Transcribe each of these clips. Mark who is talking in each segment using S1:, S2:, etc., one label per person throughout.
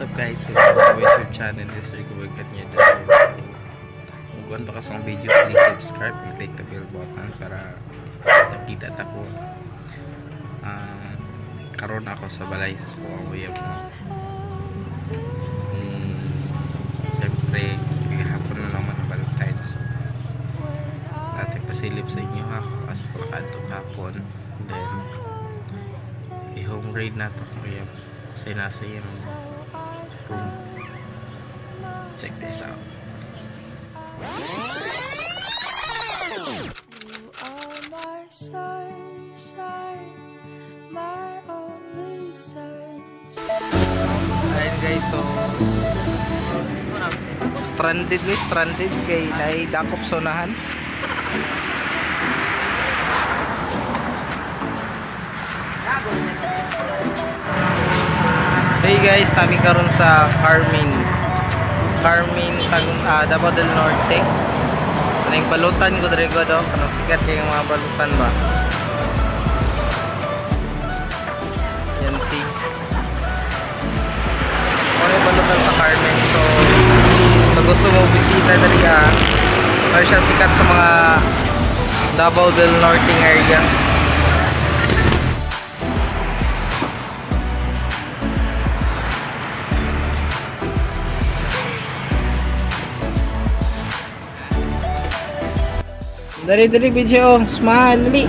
S1: What's up, guys? Welcome to my YouTube channel. This is Rico Boy Kanya. Kung pa ka sa video, please subscribe and click the bell button para nakita ta ko. Karon ako sa balay sa ko ang uyab mo. Siyempre, hapon na naman ang Valentine's. So, natin pasilip sa inyo ha kasi ko nakaadto kahapon. Then, i-home grade na to kung uyab. Kasi nasa yung room. Check this out.
S2: You are my sunshine, my only sunshine.
S1: Ayun guys, so stranded ni, stranded kay naay dakop sa unahan. Hey guys, nami karon sa Carmen. Carmen Tagum, Davao del Norte. Kanang balutan ko diri ko do, kanang sikat kay mga balutan ba. Yan si ano yung balutan sa Carmen. So, pag gusto mo bisita diri ah, or siya sikat sa mga Davao del Norte area. Dali dali video, smile dali.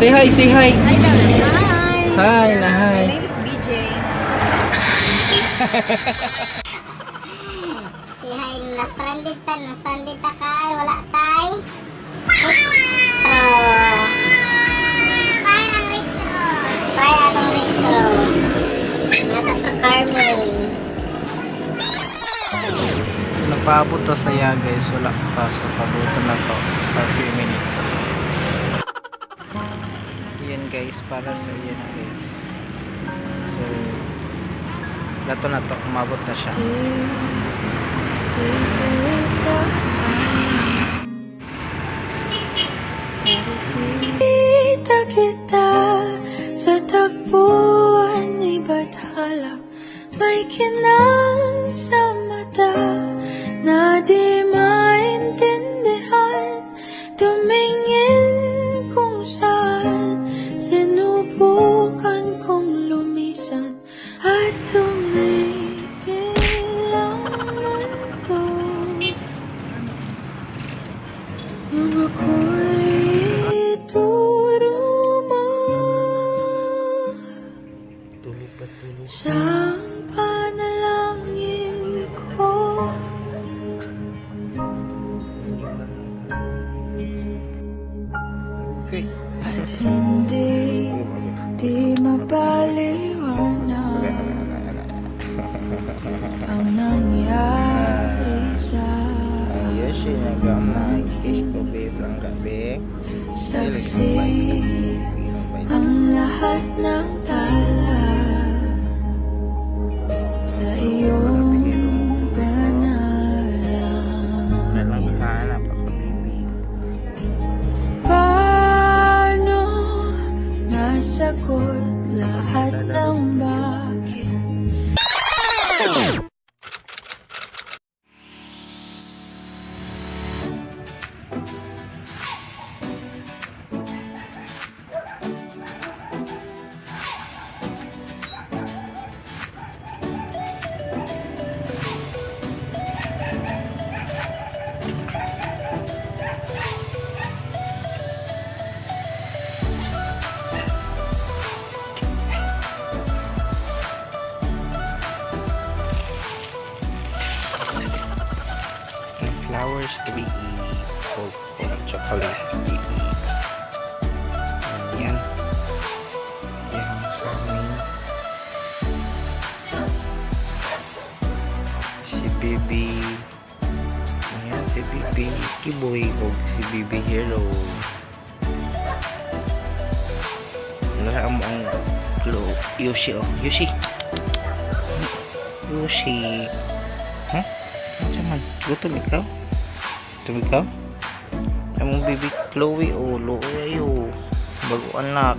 S1: Say hi, say hi.
S3: Hi, Hi.
S1: Hi na hi.
S3: My name is BJ.
S4: Si Hay, na-stranded ta, na-stranded ta kay, wala tay. Restro. Try ang restro. Try atong restro. Nasa sa Carmen.
S1: So nagpaabot ta sa iya guys, wala pa. So pabuto na to for few minutes. Yan guys, para sa iya na guys. So lato na to, umabot na siya.
S2: Kita kita sa takbuhan ni Bathala. May kinang sa mata na di maintindihan. Tumingin kung saan sinubukan kong lumisan at tumigil ang mundo. Nung ako'y turuma
S1: Tulog pa tulog.
S2: siyang panalangin ko.
S1: Okay.
S2: At hindi di mapaliwanag ang nangyari sa
S1: Ayos, sinagam na kiss ko babe lang gabi.
S2: Saksi ang lahat ng tala sa iyong panalangin.
S1: Nalanghanap ako, baby.
S2: Paano nasagot lahat ng bakit?
S1: And flowers to be eat. O chocolate to be eat. Ayan. Yan sa amin. Si Baby. Ayan, si Baby Kiboy o si Baby Hero. Wala mo ang Chloe. Yoshi oh. Yoshi. Yoshi. Huh? Ano man? Gutom ikaw? Gutom ikaw? Among baby Chloe oh, luoy ayo. Bago anak.